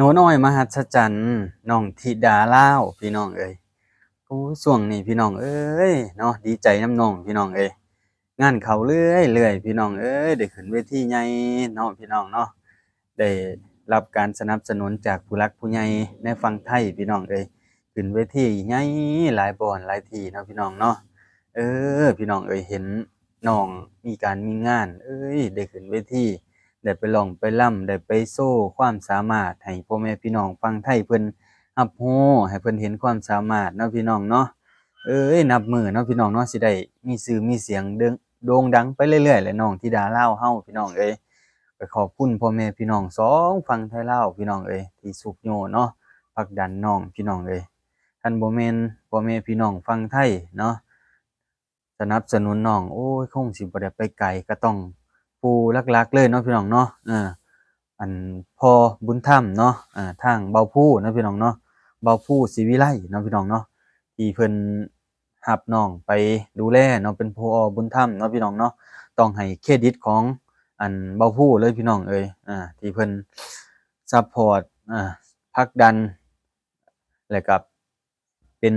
ໜູນ້ອຍມະຫັດສະຈັນ ນ້ອງທິດາລາວ ພີ່ນ້ອງເອີຍ. ໂອ້ ຊ່ວງນີ້ພີ່ນ້ອງເອີຍເນາະ ດີໃຈນຳນ້ອງພີ່ນ້ອງເອີຍ ງານເຂົ້າເລື້ອຍໆ ພີ່ນ້ອງເອີຍ ໄດ້ຂຶ້ນເວທີໃຫຍ່ເນາະ ພີ່ນ້ອງເນາະ ໄດ້ຮັບການສະໜັບສະໜູນຈາກຜູ້ຫຼັກຜູ້ໃຫຍ່ໃນຝັ່ງໄທ ພີ່ນ້ອງເອີຍ ຂຶ້ນເວທີໃຫຍ່ຫຼາຍບ່ອນຫຼາຍທີ່ເນາະ ພີ່ນ້ອງເນາະ. ເອີ ພີ່ນ້ອງເອີຍ ເຫັນນ້ອງມີການມີງານ ເອີຍ ໄດ້ຂຶ້ນເວທີ ໄດ້ໄປຮ້ອງໄປລຳ ໄດ້ໄປໂຊຄວາມສາມາດໃຫ້ພໍ່ແມ່ພີ່ນ້ອງຝັ່ງໄທເພິ່ນຮັບຮູ້ ໃຫ້ເພິ່ນເຫັນຄວາມສາມາດເນາະ ພີ່ນ້ອງເນາະ. ເອີຍ ນັບມື້ເນາະ ພີ່ນ້ອງເນາະ ຊິໄດ້ມີຊື່ມີສຽງເດີ່ງ ໂດ່ງດັງໄປເລື້ອຍໆແຫຼະ ນ້ອງທິດາລາວເຮົາ ພີ່ນ້ອງເອີຍ. ກໍຂອບຄຸນພໍ່ແມ່ພີ່ນ້ອງສອງຝັ່ງໄທລາວ ພີ່ນ້ອງເອີຍ ທີ່ຊຸກຍູ້ເນາະ ຜັກດັນນ້ອງ ພີ່ນ້ອງເອີຍ. ຄັນບໍ່ແມ່ນພໍ່ແມ່ພີ່ນ້ອງຝັ່ງໄທເນາະ ສະໜັບສະໜູນນ້ອງ ໂອ້ຍ ຄົງຊິບໍ່ໄດ້ໄປໄກ. ກໍຕ້ອງຜູ້ຫຼັກໆເລີຍເນາະ ພີ່ນ້ອງເນາະ ເອີ ອັນ ພໍ່ບຸນທຳເນາະ ເອີ ທາງເບົາພູເນາະ ພີ່ນ້ອງເນາະ ເບົາພູສີວິໄລເນາະ ພີ່ນ້ອງເນາະ ທີ່ເພິ່ນຮັບນ້ອງໄປດູແລເນາະ ເປັນພໍ່ບຸນທຳເນາະ ພີ່ນ້ອງເນາະ. ຕ້ອງໃຫ້ເຄຣດິດຂອງ ອັນ ເບົາພູເລີຍ ພີ່ນ້ອງເອີຍ ອ່າ ທີ່ເພິ່ນຊັບພອດ ອ່າ ຜັກດັນ ແລະກໍເປັນ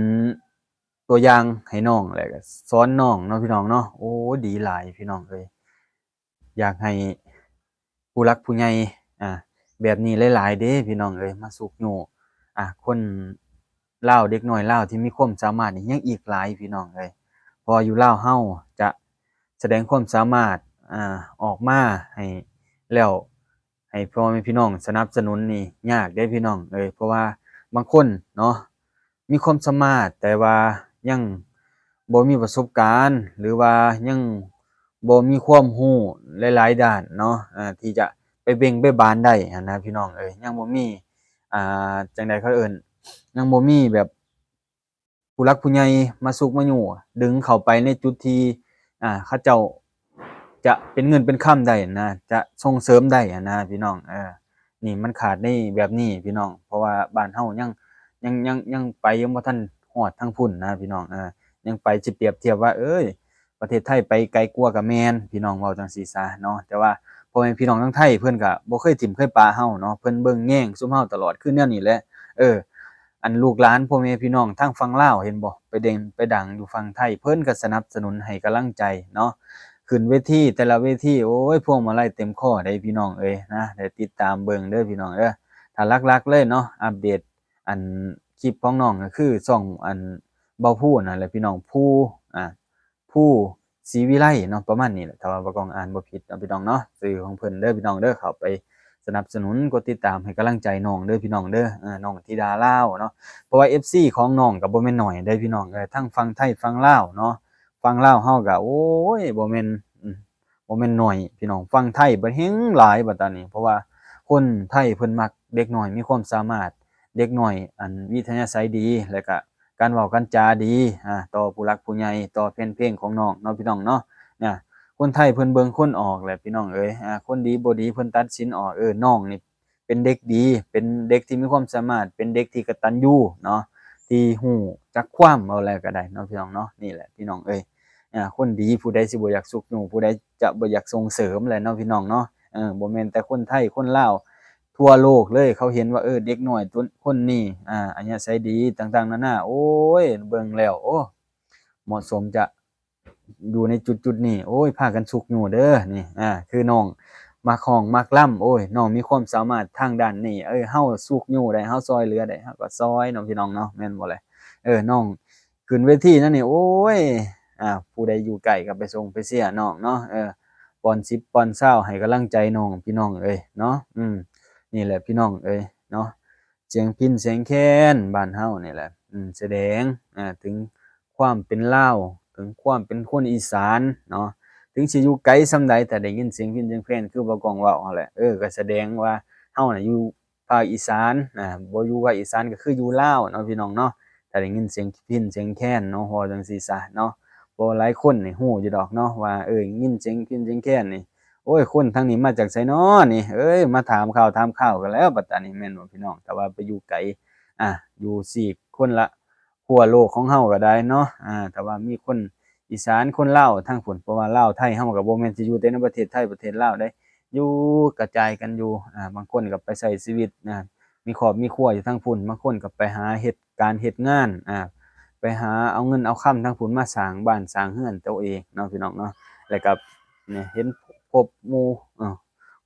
ຕົວຢ່າງໃຫ້ນ້ອງ ແລະກໍສອນນ້ອງເນາະ ພີ່ນ້ອງເນາະ. ໂອ້ ດີຫຼາຍ ພີ່ນ້ອງເອີຍ. ຢາກໃຫ້ຜູ້ຫຼັກຜູ້ໃຫຍ່ ອ່າ ແບບນີ້ຫຼາຍໆເດ້ພີ່ນ້ອງເອີຍ ມາຊຸກຍູ້ ອ່າ ຄົນລາວ ເດັກນ້ອຍລາວທີ່ມີຄວາມສາມາດນີ້ຍັງອີກຫຼາຍ ພີ່ນ້ອງເອີຍ. ເພາະວ່າຢູ່ລາວເຮົາຈະສະແດງຄວາມສາມາດ ອ່າ ອອກມາໃຫ້ແລ້ວ ໃຫ້ພໍ່ແມ່ພີ່ນ້ອງສະໜັບສະໜູນນີ້ຍາກເດ້ພີ່ນ້ອງເອີຍ. ເພາະວ່າບາງຄົນເນາະ ມີຄວາມສາມາດ ແຕ່ວ່າຍັງບໍ່ມີປະສົບການ ຫຼືວ່າຍັງບໍ່ມີຄວາມຮູ້ຫຼາຍໆດ້ານເນາະ ເອີ ທີ່ຈະໄປເບັ່ງໄປບານໄດ້ຫັ້ນນະ ພີ່ນ້ອງເອີຍ. ຍັງບໍ່ມີ ອ່າ ຈັ່ງໃດເຂົາເອີ້ນ ຍັງບໍ່ມີແບບ ຜູ້ຫຼັກຜູ້ໃຫຍ່ມາຊຸກມາຍູ້ ດຶງເຂົ້າໄປໃນຈຸດທີ່ ອ່າ ເຂົາເຈົ້າຈະເປັນເງິນເປັນຄຳໄດ້ນະ ຈະສົ່ງເສີມໄດ້ນະ ພີ່ນ້ອງ. ເອີ ນີ້ມັນຂາດໃນແບບນີ້ ພີ່ນ້ອງ ເພາະວ່າບ້ານເຮົາຍັງ ຍັງ ຍັງ ຍັງໄປຍັງບໍ່ທັນຮອດທາງພຸ້ນນະ ພີ່ນ້ອງ. ເອີ ຍັງໄປ ຊິປຽບທຽບວ່າ ເອີຍ ປະເທດໄທໄປໄກກວ່າກໍແມ່ນ ພີ່ນ້ອງເວົ້າຈັ່ງຊີ້ຊະເນາະ. ແຕ່ວ່າພໍ່ແມ່ພີ່ນ້ອງທາງໄທເພິ່ນກໍບໍ່ເຄີຍຖິ້ມເຄີຍປະເຮົາເນາະ ເພິ່ນເບິ່ງແຍງຊຸມເຮົາຕະຫຼອດ ຄືແນວນີ້ແຫຼະ. ເອີ ອັນລູກຫຼານພໍ່ແມ່ພີ່ນ້ອງທາງຝັ່ງລາວ ເຫັນບໍ່ ໄປເດັ່ງໄປດັງຢູ່ຝັ່ງໄທ ເພິ່ນກໍສະໜັບສະໜູນໃຫ້ກຳລັງໃຈເນາະ. ຂຶ້ນເວທີແຕ່ລະເວທີ ໂອ້ຍ ພວງມາໄລເຕັມຄໍເດ້ພີ່ນ້ອງເອີຍນະ. ໄດ້ຕິດຕາມເບິ່ງເດີພີ່ນ້ອງເດີ. ຖ້າຫຼັກໆເລີຍເນາະ ອັບເດດ ອັນ ຄລິບຂອງນ້ອງກໍຄືຊ່ອງ ອັນ ເບົາພູນັ້ນແຫຼະພີ່ນ້ອງ ພູ ອ່າ ພູສີວິໄລເນາະ ປະມານນີ້ແຫຼະ ຖ້າວ່າບ່າວກອງອ່ານບໍ່ຜິດເນາະ ພີ່ນ້ອງເນາະ. ຊື່ຂອງເພິ່ນເດີພີ່ນ້ອງເດີ ເຂົ້າໄປສະໜັບສະໜູນ ກົດຕິດຕາມໃຫ້ກຳລັງໃຈນ້ອງເດີພີ່ນ້ອງເດີ ເອີ ນ້ອງທິດາລາວເນາະ. ເພາະວ່າເອັຟຊີຂອງນ້ອງກໍບໍ່ແມ່ນໜ້ອຍເດ້ພີ່ນ້ອງເອີຍ ທັງຝັ່ງໄທຝັ່ງລາວເນາະ. ຝັ່ງລາວເຮົາກໍ ໂອ້ຍ ບໍ່ແມ່ນ ອືມ ບໍ່ແມ່ນໜ້ອຍພີ່ນ້ອງ ຝັ່ງໄທບັດແຮ່ງຫຼາຍບັດຕານີ້ ເພາະວ່າຄົນໄທເພິ່ນມັກເດັກນ້ອຍມີຄວາມສາມາດ ເດັກນ້ອຍ ອັນ ວິທະຍາໄສດີ ແລ້ວກະການເວົ້າການຈາດີ ອ່າ ຕໍ່ຜູ້ຫຼັກຜູ້ໃຫຍ່ ຕໍ່ແຟນເພງຂອງນ້ອງເນາະ ພີ່ນ້ອງເນາະ. ນະ ຄົນໄທເພິ່ນເບິ່ງຄົນອອກແຫຼະ ພີ່ນ້ອງເອີຍ ອ່າ ຄົນດີບໍ່ດີເພິ່ນຕັດສິນອອກ. ເອີ ນ້ອງນີ້ ເປັນເດັກດີ ເປັນເດັກທີ່ມີຄວາມສາມາດ ເປັນເດັກທີ່ກະຕັນຍູເນາະ ທີ່ຮູ້ຈັກຄວາມ ເວົ້າແລ້ວກໍໄດ້ເນາະ ພີ່ນ້ອງເນາະ. ນີ້ແຫຼະ ພີ່ນ້ອງເອີຍ ອ່າ ຄົນດີຜູ້ໃດຊິບໍ່ຢາກຊຸກຍູ້ ຜູ້ໃດຈະບໍ່ຢາກສົ່ງເສີມແຫຼະເນາະ ພີ່ນ້ອງເນາະ. ເອີ ບໍ່ແມ່ນແຕ່ຄົນໄທ ຄົນລາວ ທົ່ວໂລກເລີຍ ເຂົາເຫັນວ່າ ເອີ ເດັກນ້ອຍຕົວ ຄົນນີ້ ອ່າ ອັນຍະໄສດີ ຕ່າງໆນານາ ໂອ້ຍ ເບິ່ງແລ້ວ ໂອ້ ເໝາະສົມຈະ ຢູ່ໃນຈຸດໆນີ້ ໂອ້ຍ ພາກັນຊຸກຍູ້ເດີນີ້ ອ່າ ຄືນ້ອງມັກຮ້ອງມັກລຳ ໂອ້ຍ ນ້ອງມີຄວາມສາມາດທາງດ້ານນີ້ ເອີ ເຮົາຊຸກຍູ້ໄດ້ ເຮົາຊ່ອຍເຫຼືອໄດ້ ເຮົາກໍຊ່ອຍເນາະ ພີ່ນ້ອງເນາະ ແມ່ນບໍ່ແຫຼະ. ເອີ ນ້ອງຂຶ້ນເວທີນັ້ນນີ້ ໂອ້ຍ ອ່າ ຜູ້ໃດຢູ່ໃກ້ກໍໄປສົ່ງໄປເຊຍນ້ອງເນາະ ເອີ ປ່ອນສິບປ່ອນຊາວໃຫ້ກຳລັງໃຈນ້ອງ ພີ່ນ້ອງເອີຍເນາະ. ອືມ ນີ້ແຫຼະ ພີ່ນ້ອງເອີຍເນາະ ສຽງພິນສຽງແຄນບ້ານເຮົານີ້ແຫຼະ ອືມ ສະແດງ ອ່າ ເຖິງ ຄວາມເປັນລາວ ເຖິງຄວາມເປັນຄົນອີສານເນາະ ເຖິງຊິຢູ່ໄກສ່ຳໃດ ຖ້າໄດ້ຍິນສຽງພິນສຽງແຄນ ຄືບ່າວກອງເວົ້າຫັ້ນແຫຼະ ເອີ ກໍສະແດງວ່າເຮົານະຢູ່ພາກອີສານນະ ບໍ່ຢູ່ພາກອີສານກໍຄືຢູ່ລາວເນາະ ພີ່ນ້ອງເນາະ. ຖ້າໄດ້ຍິນສຽງພິນສຽງແຄນເນາະ ເວົ້າຈັ່ງຊີ້ຊະເນາະ ເພາະວ່າຫຼາຍຄົນນີ້ຮູ້ຢູ່ດອກເນາະວ່າ ເອີ ຍິນສຽງພິນສຽງແຄນນີ້ ໂອ້ຍ ຄົນທາງນີ້ມາຈາກໃສນໍນີ້ ເອີຍ ມາຖາມຂ່າວຖາມຂ່າວກັນແລ້ວບັດຕານີ້ ແມ່ນບໍ່ ພີ່ນ້ອງ? ຖ້າວ່າໄປຢູ່ໄກ ອ່າ ຢູ່ຊີກຄົນລະ ຂົ້ວໂລກຂອງເຮົາກໍໄດ້ເນາະ ອ່າ ຖ້າວ່າມີຄົນອີສານ ຄົນລາວທາງພຸ້ນ ເພາະວ່າລາວໄທເຮົາກໍບໍ່ແມ່ນຊິຢູ່ແຕ່ໃນປະເທດໄທ ປະເທດລາວເດ້ ຢູ່ກະຈາຍກັນຢູ່ ອ່າ ບາງຄົນກໍໄປໃຊ້ຊີວິດ ອ່າ ມີຄອບມີຄົວຢູ່ທາງພຸ້ນ ບາງຄົນກໍໄປຫາເຮັດການເຮັດງານ ອາ ໄປຫາເອົາເງິນເອົາຄຳທາງພຸ້ນມາສ້າງບ້ານສ້າງເຮືອນໂຕເອງເນາະ ພີ່ນ້ອງເນາະ. ແລ້ວກໍ ນີ້ ເຫັນພົບໝູ່ ເອີ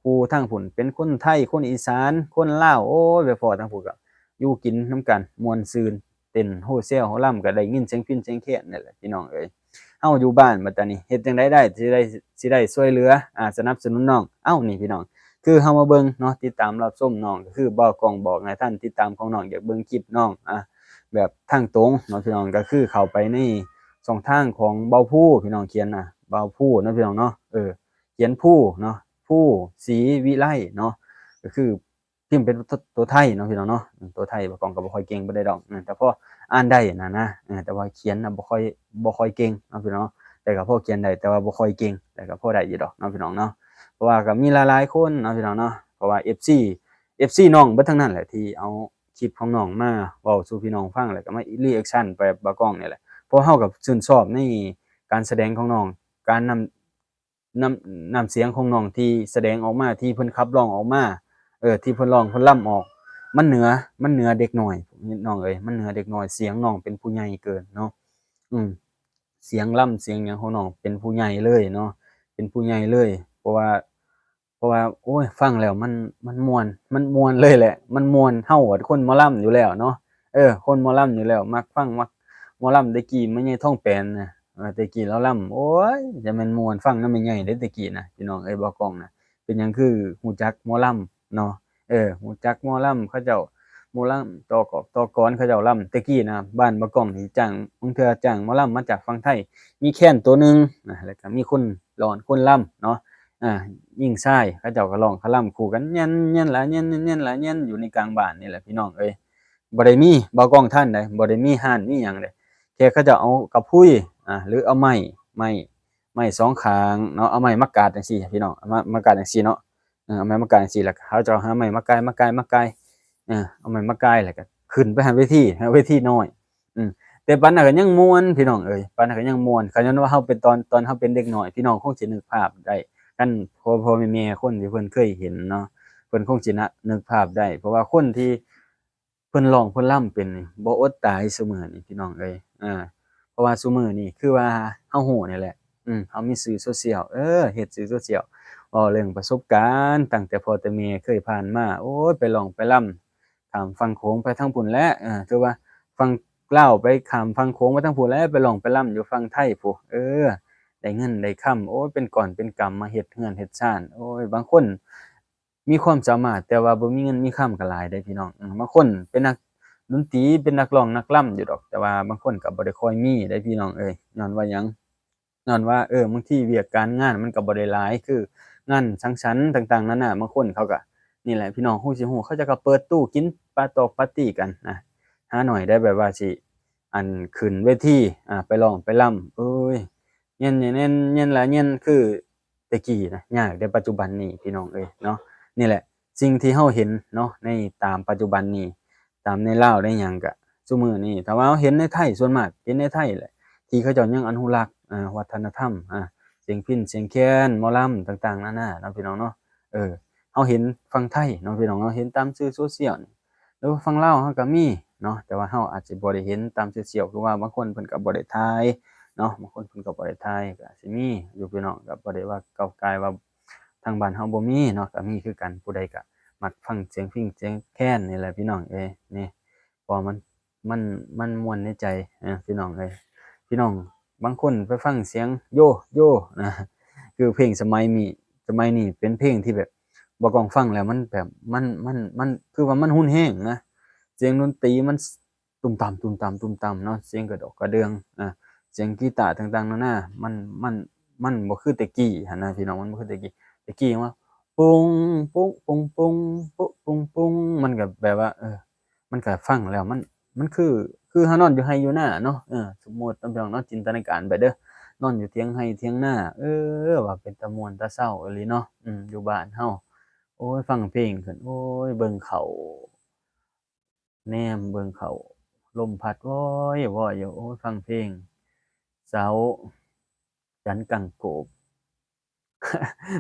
ຄູ່ທາງພຸ້ນ ເປັນຄົນໄທ ຄົນອີສານ ຄົນລາວ ໂອ້ຍ ໄປພໍ້ທາງພຸ້ນກໍຢູ່ກິນນຳກັນ ມ່ວນຊື່ນ ເຕັ້ນໂຮແຊວໂຮລຳ ກໍໄດ້ຍິນສຽງພິນສຽງແຄນນີ້ແຫຼະ ພີ່ນ້ອງເອີຍ. ເຮົາຢູ່ບ້ານບັດຕານີ້ ເຮັດຈັ່ງໃດໄດ້ ຊິໄດ້ ຊິໄດ້ຊ່ວຍເຫຼືອ ອາ ສະໜັບສະໜູນນ້ອງ. ເອົ້າ ນີ້ ພີ່ນ້ອງ ຄືເຮົາມາເບິ່ງເນາະ ຕິດຕາມຮັບຊົມນ້ອງ ກໍຄືບ່າວກ້ອງບອກໃຫ້ທ່ານຕິດຕາມຂອງນ້ອງ ຢາກເບິ່ງຄລິບນ້ອງ ອາ ແບບທາງຕົງເນາະ ພີ່ນ້ອງ ກໍຄືເຂົ້າໄປໃນຊ່ອງທາງຂອງບ່າວພູ ພີ່ນ້ອງ ຂຽນນະ ບ່າວພູເນາະ ພີ່ນ້ອງເນາະ ເອີ ຂຽນພູເນາະ ພູ ສີວິໄລເນາະ ກໍຄືພິມເປັນໂຕ ໂຕໄທເນາະ ພີ່ນ້ອງເນາະ. ໂຕໄທບ່າວກ້ອງກໍບໍ່ຄ່ອຍເກັ່ງປານໃດດອກ ແຕ່ພໍອ່ານໄດ້ນະນະ ເອີ ແຕ່ວ່າຂຽນນະບໍ່ຄ່ອຍ ບໍ່ຄ່ອຍເກັ່ງເນາະ ພີ່ນ້ອງເນາະ. ແຕ່ກໍພໍຂຽນໄດ້ ແຕ່ວ່າບໍ່ຄ່ອຍເກັ່ງ ແຕ່ກໍພໍໄດ້ຢູ່ດອກເນາະ ພີ່ນ້ອງເນາະ. ເພາະວ່າກໍມີຫຼາຍໆຄົນເນາະ ພີ່ນ້ອງເນາະ ເພາະວ່າເອັຟຊີ ເອັຟຊີນ້ອງເບິດທັງນັ້ນແຫຼະ ທີ່ເອົາຄລິບຂອງນ້ອງມາເວົ້າສູ່ພີ່ນ້ອງຟັງ ແລ້ວກໍມາຣີແອັກຊັນແບບບ່າວກ້ອງນີ້ແຫຼະ. ເພາະເຮົາກໍຊື່ນຊອບໃນການສະແດງຂອງນ້ອງ ການນຳ ນ້ຳ ນ້ຳສຽງຂອງນ້ອງທີ່ສະແດງອອກມາ ທີ່ເພິ່ນຂັບຮ້ອງອອກມາ ເອີ ທີ່ເພິ່ນຮ້ອງເພິ່ນລຳອອກ ມັນເໜືອ ມັນເໜືອເດັກນ້ອຍ ນ້ອງເອີຍ ມັນເໜືອເດັກນ້ອຍ. ສຽງນ້ອງເປັນຜູ້ໃຫຍ່ເກີນເນາະ ອືມ ສຽງລຳສຽງຫຍັງຂອງນ້ອງເປັນຜູ້ໃຫຍ່ເລີຍເນາະ ເປັນຜູ້ໃຫຍ່ເລີຍ. ເພາະວ່າ ເພາະວ່າ ໂອ້ຍ ຟັງແລ້ວມັນ ມັນມ່ວນ ມັນມ່ວນເລີຍແຫຼະ ມັນມ່ວນ. ເຮົາອະຄົນໝໍລຳຢູ່ແລ້ວເນາະ ເອີ ຄົນໝໍລຳຢູ່ແລ້ວ ມັກຟັງ ມັກໝໍລຳ. ແຕ່ກີ້ແມ່ໃຫຍ່ທອງແປນນະ ເອີ ແຕ່ກີ້ລາວລຳ ໂອ້ຍ ຈະແມ່ນມ່ວນ ຟັງນຳແມ່ໃຫຍ່ເດ້ແຕ່ກີ້ນະ ພີ່ນ້ອງເອີຍ ບ່າວກ້ອງນະ. ເປັນຫຍັງຄືຮູ້ຈັກໝໍລຳເນາະ ເອີ ຮູ້ຈັກໝໍລຳ ເຂົາເຈົ້າ ໝໍລຳຕໍ່ກອບຕໍ່ກອນ ເຂົາເຈົ້າລຳແຕ່ກີ້ນະ. ບ້ານບ່າວກ້ອງນີ້ຈ້າງ ບາງເທື່ອຈ້າງໝໍລຳມາຈາກຝັ່ງໄທ ມີແຄນໂຕໜຶ່ງນະ ແລ້ວກໍມີຄົນຮ້ອງຄົນລຳເນາະ ອາ ຍິງຊາຍ ເຂົາເຈົ້າກໍຮ້ອງ ເຂົາລຳຄູ່ກັນ ແຍ່ນ ແຍ່ນລະແຍ່ນ ແຍ່ນລະແຍ່ນ ຢູ່ໃນກາງບ້ານນີ້ແຫຼະ ພີ່ນ້ອງເອີຍ. ບໍ່ໄດ້ມີບ່າວກ້ອງທັນໃດ ບໍ່ໄດ້ມີຮ້ານມີຫຍັງໃດ ແຄ່ເຂົາເຈົ້າເອົາກະພຸຍ ອາ ຫຼືເອົາໄມ້ ໄມ້ ໄມ້ສອງຂ້າງເນາະ ເອົາໄມ້ມາກາດຈັ່ງຊີ້ ພີ່ນ້ອງ ເອົາມາ ມາກາດຈັ່ງຊີ້ເນາະ ເອີ ເອົາໄມ້ມາກາດຈັ່ງຊີ້ ແລ້ວເຂົາເຈົ້າຫາໄມ້ມາກ່າຍ ມາກ່າຍ ມາກ່າຍ ເອີ ເອົາໄມ້ມາກ່າຍ ແລ້ວກໍຂຶ້ນໄປຫາເວທີ ເວທີນ້ອຍ ອືມ ແຕ່ປານນັ້ນກໍຍັງມ່ວນ ພີ່ນ້ອງເອີຍ ປານນັ້ນກໍຍັງມ່ວນ. ຄັນຍ້ອນວ່າເຮົາເປັນຕອນ ຕອນເຮົາເປັນເດັກນ້ອຍ ພີ່ນ້ອງຄົງຊິນຶກພາບໄດ້ ຄັນພໍ່ ພໍ່ແມ່ໆຄົນທີ່ເພິ່ນເຄີຍເຫັນເນາະ ເພິ່ນຄົງຊິນະ ນຶກພາບໄດ້ ເພາະວ່າຄົນທີ່ ເພິ່ນຮ້ອງເພິ່ນລຳເປັນນີ້ ບໍ່ອົດຕາຍຊຸມື້ນີ້ ພີ່ນ້ອງເອີຍ ເອີ ເພາະວ່າຊຸມື້ນີ້ຄືວ່າເຮົາຮູ້ນີ້ແຫຼະ ອືມ ເຮົາມີສື່ໂຊຊຽວ ເອີ ເຮັດສື່ໂຊຊຽວ ເວົ້າເລື່ອງປະສົບການຕັ້ງແຕ່ພໍ່ແຕ່ແມ່ເຄີຍຜ່ານມາ ໂອ້ຍ ໄປຮ້ອງໄປລຳຂ້າມຝັ່ງໂຂງໄປທາງພຸ້ນແຫຼະ ເອີ ຖືວ່າຝັ່ງລາວໄປຂ້າມຝັ່ງໂຂງໄປທາງພຸ້ນແຫຼະ ໄປຮ້ອງໄປລຳຢູ່ຝັ່ງໄທພຸ້ນ ເອີ ໄດ້ເງິນໄດ້ຄຳ ໂອ້ຍ ເປັນກ່ອນເປັນກຳ ມາເຮັດເຮືອນເຮັດຊານ ໂອ້ຍ ບາງຄົນ ມີຄວາມສາມາດ ແຕ່ວ່າບໍ່ມີເງິນມີຄຳກໍຫຼາຍເດ້ພີ່ນ້ອງ ເອີ ບາງຄົນເປັນນັກດົນຕີ ເປັນນັກຮ້ອງນັກລຳຢູ່ດອກ ແຕ່ວ່າບາງຄົນກໍບໍ່ໄດ້ຄ່ອຍມີເດ້ພີ່ນ້ອງເອີຍ ຍ້ອນວ່າຫຍັງ ຍ້ອນວ່າ ເອີ ບາງທີວຽກການງານມັນກໍບໍ່ໄດ້ຫຼາຍຄືງານສັງສັນຕ່າງໆນານາ ບາງຄົນເຂົາກໍ ນີ້ແຫຼະພີ່ນ້ອງ ຮູ້ຊິຮູ້ ເຂົາເຈົ້າກໍເປີດຕູ້ກິນປາຕອກປາຕີ້ກັນນະ ຫາໜ້ອຍໄດ້ແບບວ່າຊິ ອັນ ຂຶ້ນເວທີ ອາ ໄປຮ້ອງໄປລຳ ເອີຍ ແຍ່ນ ແຍ່ນ ແຍ່ນລະແຍ່ນ ຄືແຕ່ກີ້ນະ ຍາກເດ້ປັດຈຸບັນນີ້ພີ່ນ້ອງເອີຍເນາະ. ນີ້ແຫຼະສິ່ງທີ່ເຮົາເຫັນເນາະ ໃນຕາມປັດຈຸບັນນີ້ ຕາມໃນລາວໃນຫຍັງກະ ຊຸມື້ນີ້ຖ້າວ່າເຮົາເຫັນໃນໄທ ສ່ວນມາກເຫັນໃນໄທແຫຼະ ທີ່ເຂົາເຈົ້າຍັງອະນຸລັກ ອາ ວັດທະນະທຳ ອາ ສຽງພິນສຽງແຄນ ໝໍລຳຕ່າງໆນານາເນາະ ພີ່ນ້ອງເນາະ. ເອີ ເຮົາເຫັນຝັ່ງໄທເນາະ ພີ່ນ້ອງເນາະ ເຫັນຕາມສື່ໂຊຊຽວນີ້ ຫຼືວ່າຝັ່ງລາວເຮົາກໍມີເນາະ ແຕ່ວ່າເຮົາອາດຊິບໍ່ໄດ້ເຫັນຕາມໂຊຊຽວ ຄືວ່າບາງຄົນເພິ່ນກໍບໍ່ໄດ້ຖ່າຍເນາະ ບາງຄົນເພິ່ນກໍບໍ່ໄດ້ຖ່າຍ ກໍອາດຊິມີຢູ່ ພີ່ນ້ອງ ກໍບໍ່ໄດ້ວ່າກ້າວກ່າຍວ່າທາງບ້ານເຮົາບໍ່ມີເນາະ ກໍມີຄືກັນ ຜູ້ໃດກໍມັກຟັງສຽງພິນສຽງແຄນນີ້ແຫຼະ ພີ່ນ້ອງເອີຍ ນີ້ ເພາະວ່າມັນ ມັນ ມັນມ່ວນໃນໃຈນະ ພີ່ນ້ອງເອີຍ. ພີ່ນ້ອງບາງຄົນໄປຟັງສຽງໂຢໂຢນະ ຄືເພງສະໄໝນີ້ ສະໄໝນີ້ເປັນເພງທີ່ແບບ ບ່າວກ້ອງຟັງແລ້ວມັນແບບ ມັນ ມັນ ມັນ ຄືວ່າມັນຮຸນແຮງນະ ສຽງດົນຕີມັນ ຕຸ້ມຕາມ ຕຸ້ມຕາມ ຕຸ້ມຕາມເນາະ ສຽງກະດອກກະເດືອງ ອາ ສຽງກີຕາຕ່າງໆນານາ ມັນ ມັນ ມັນບໍ່ຄືແຕ່ກີ້ຫັ້ນນະ ພີ່ນ້ອງ ມັນບໍ່ຄືແຕ່ກີ້ ແຕ່ກີ້ວ່າ ປຸງ ປຸງ ປຸງ ປຸງ ປຸງ ປຸງ ມັນກະແບບວ່າ ເອີ ມັນກະຟັງແລ້ວມັນ ມັນຄື ຄືເຮົານອນຢູ່ໄຮ່ຢູ່ນາເນາະ ເອີ ສົມມຸດເນາະ ພີ່ນ້ອງເນາະ ຈິນຕະນາການໄປເດີ ນອນຢູ່ຖຽງໄຮ່ຖຽງນາ ເອີ ວ່າເປັນຕາມ່ວນຕາເຊົາອີ່ຫຼີເນາະ ອືມ ຢູ່ບ້ານເຮົາ ໂອ້ຍ ຟັງເພງຂຶ້ນ ໂອ້ຍ ເບິ່ງເຂົ້າ ແນມເບິ່ງເຂົ້າ ລົມພັດວອຍວອຍຢູ່ ໂອ້ຍ ຟັງເພງ ເຊົາ ຈັນກັງໂກບ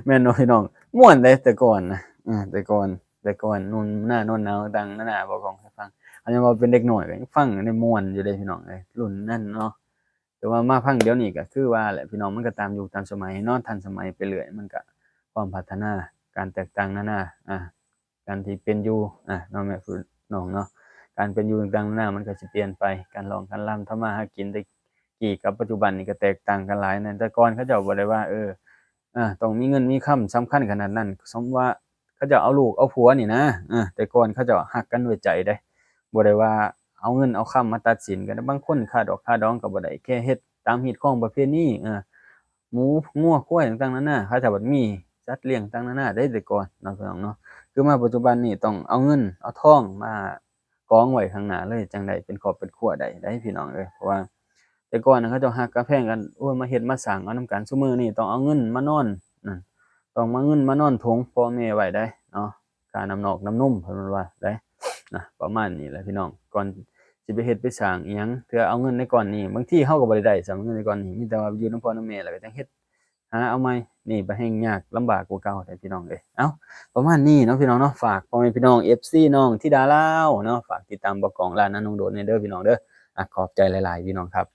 ແມ່ນບໍ່ພີ່ນ້ອງ ມ່ວນເດ້ແຕ່ກ່ອນນະ ເອີ ແຕ່ກ່ອນ ແຕ່ກ່ອນໜູນໜ້າໜູນໜາວຕ່າງໆນານາ ບໍ່ກອງໃຫ້ຟັງ. ອັນນີ້ວ່າເປັນເດັກນ້ອຍກໍຍັງຟັງໄດ້ມ່ວນຢູ່ເດ້ພີ່ນ້ອງເອີຍ ລຸ້ນນັ້ນເນາະ. ແຕ່ວ່າມາຟັງດຽວນີ້ກໍຄືວ່າແຫຼະພີ່ນ້ອງ ມັນກໍຕາມຍຸກຕາມສະໄໝເນາະ ທັນສະໄໝໄປເລື້ອຍ ມັນກໍຄວາມພັດທະນາ ການແຕກຕ່າງນານາ ອາ ການທີ່ເປັນຢູ່ ອາ ເນາະ ແມ່ພີ່ນ້ອງເນາະ ການເປັນຢູ່ຕ່າງໆນານາ ມັນກໍຊິປ່ຽນໄປ ການຮ້ອງການລຳ ທຳມາຫາກິນແຕ່ກີ້ກັບປັດຈຸບັນນີ້ກໍແຕກຕ່າງກັນຫຼາຍນະ. ແຕ່ກ່ອນເຂົາເຈົ້າບໍ່ໄດ້ວ່າ ເອີ ອາ ຕ້ອງມີເງິນມີຄຳສຳຄັນຂະໜາດນັ້ນ ສົມວ່າເຂົາເຈົ້າເອົາລູກເອົາຜົວນີ້ນະ ອາ ແຕ່ກ່ອນເຂົາເຈົ້າຮັກກັນດ້ວຍໃຈເດ້ ບໍ່ໄດ້ວ່າເອົາເງິນເອົາຄຳມາຕັດສິນກັນ. ບາງຄົນຄ່າດອກຄ່າດອງກໍບໍ່ໄດ້ ແຄ່ເຮັດຕາມຮີດຄອງປະເພນີ ອາ ໝູງົວຄວາຍຕ່າງໆນານາ ເຂົາເຈົ້າບັດມີສັດລ້ຽງຕ່າງໆນານາເດ້ແຕ່ກ່ອນເນາະ ພີ່ນ້ອງເນາະ. ຄືມາປັດຈຸບັນນີ້ຕ້ອງເອົາເງິນເອົາທອງມາກອງໄວ້ຂ້າງໜ້າເລີຍ ຈັ່ງໄດ້ເປັນຄອບເປັນຄົວໄດ້ ໄດ້ພີ່ນ້ອງເອີຍ. ເພາະວ່າແຕ່ກ່ອນນະ ເຂົາເຈົ້າຮັກກັນແພງກັນ ໂອ້ຍ ມາເຮັດມາສ້າງເອົານຳກັນ. ຊຸມື້ນີ້ຕ້ອງເອົາເງິນມານອນ ນັ້ນ ຕ້ອງມາເງິນມານອນຖົງພໍ່ແມ່ໄວ້ໄດ໋ເນາະ ຄ່ານ້ຳນອກນ້ຳນົມ ເພິ່ນວ່າໄດ໋ນະ. ປະມານນີ້ແຫຼະພີ່ນ້ອງ ກ່ອນຊິໄປເຮັດໄປສ້າງອີ່ຫຍັງ ເທື່ອເອົາເງິນໃນກ້ອນນີ້ ບາງທີເຮົາກໍບໍ່ໄດ້ໄດ້ຊ້ຳເງິນໃນກ້ອນນີ້ ມີແຕ່ວ່າຢູ່ນຳພໍ່ນຳແມ່ ແລ້ວກໍຈັ່ງເຮັດ ຫາເອົາໃໝ່ ນີ້ບັດແຮ່ງຍາກລຳບາກກວ່າເກົ່າແທ້ພີ່ນ້ອງເອີຍ. ເອົ້າ ປະມານນີ້ເນາະພີ່ນ້ອງເນາະ ຝາກພໍ່ແມ່ພີ່ນ້ອງ ເອັຟຊີ ນ້ອງທິດາລາວເນາະ ຝາກຕິດຕາມບໍ່ກອງ ລານນານອງໂດດແດ່ເດີພີ່ນ້ອງເດີ. ອາ ຂອບໃຈຫຼາຍໆ ພີ່ນ້ອງຄັບ.